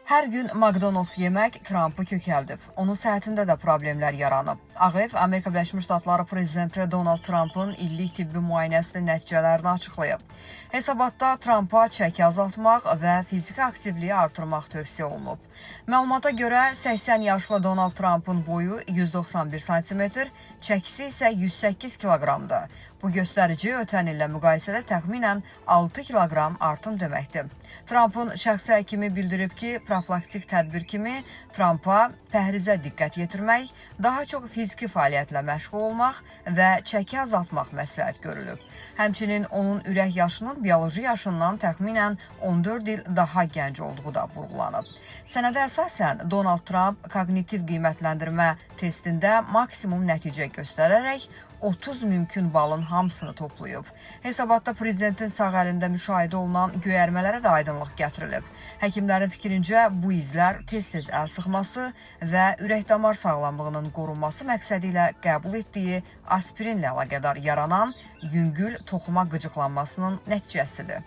Hər gün McDonald's yemək Trumpı kökəldib. Onun səhhətində də problemlər yaranıb. Ağ Ev Amerika Birləşmiş Ştatları prezidenti Donald Trumpın illik tibbi müayinəsinin nəticələrini açıqlayıb. Hesabatda Trumpa çəki azaltmaq və fiziki aktivliyi artırmaq tövsiyə olunub. Məlumata görə 80 yaşlı Donald Trumpın boyu 191 sm, çəkisi isə 108 kiloqramdır. Bu göstərici ötən illə müqayisədə təxminən 6 kiloqram artım deməkdir. Trumpın şəxsi həkimi bildirib ki, profilaktik tədbir kimi Trumpa pəhrizə diqqət yetirmək, daha çox fiziki fəaliyyətlə məşğul olmaq və çəki azaltmaq məsləhət görülüb. Həmçinin onun ürək yaşının bioloji yaşından təxminən 14 il daha gənc olduğu da vurğulanıb. Sənədə əsasən Donald Trump koqnitiv qiymətləndirmə testində maksimum nəticə göstərərək 30 mümkün balın hamısını toplayıb. Hesabatda prezidentin sağ əlində müşahidə olunan göyərmələrə də aydınlıq gətirilib. Həkimlərin fikrincə bu izlər tez-tez əl sıxması və ürək-damar sağlamlığının qorunması məqsədi ilə qəbul etdiyi aspirinlə əlaqədar yaranan yüngül toxuma qıcıqlanmasının nəticəsidir.